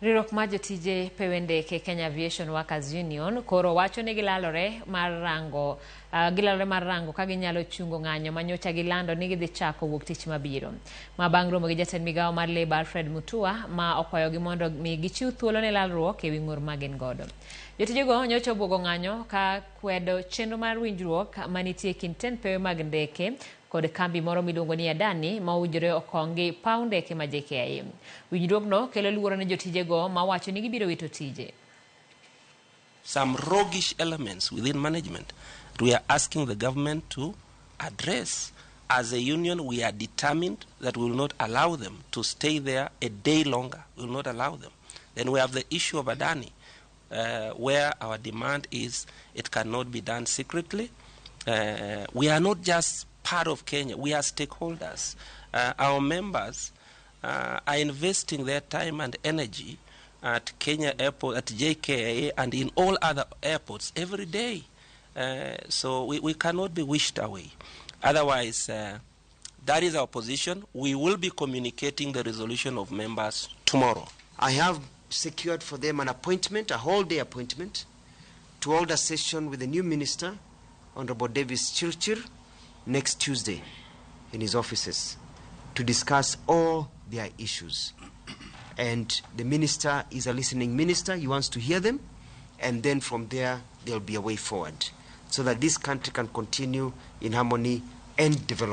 Riwruok mar jotije pewe ndeke Kenya Aviation Workers Union koro wacho ni gilalore mar rango ka ginyalo chungo ng'anyo manyocha gilando ni gidhi chako wuok tich mabiro. Ma bang' romo gi jatend migawo mar Labour Alfred Mutua ma okwayogi mondo mi gichiw thuolo ne lalruok ewi ng'ur ma gin godo. Jotijego nyocha obuogo ng'anyo ka kwedo chenro mar winjruok manitie e kind tend pewe mag ndeke kod kambi moro miluongo ni Adani ma owinjore okong gi paw ndeke ma JKIA. Winjruokno kelo luoro ne jotijego ma wacho ni gibiro wito tije. Some roguish elements within management we are asking the government to address. As a union, we are determined that we will not allow them to stay there a day longer. We will not allow them. Then we have the issue of Adani, where our demand is it cannot be done secretly. We are not just part of Kenya, we are stakeholders. Our members are investing their time and energy at Kenya Airport, at JKIA, and in all other airports every day. So we cannot be wished away. Otherwise, that is our position. We will be communicating the resolution of members tomorrow. I have secured for them an appointment, a whole day appointment, to hold a session with the new minister, Honorable Davis Chirchir, next Tuesday in his offices to discuss all their issues. And the minister is a listening minister. He wants to hear them. And then from there, there'll be a way forward so that this country can continue in harmony and development.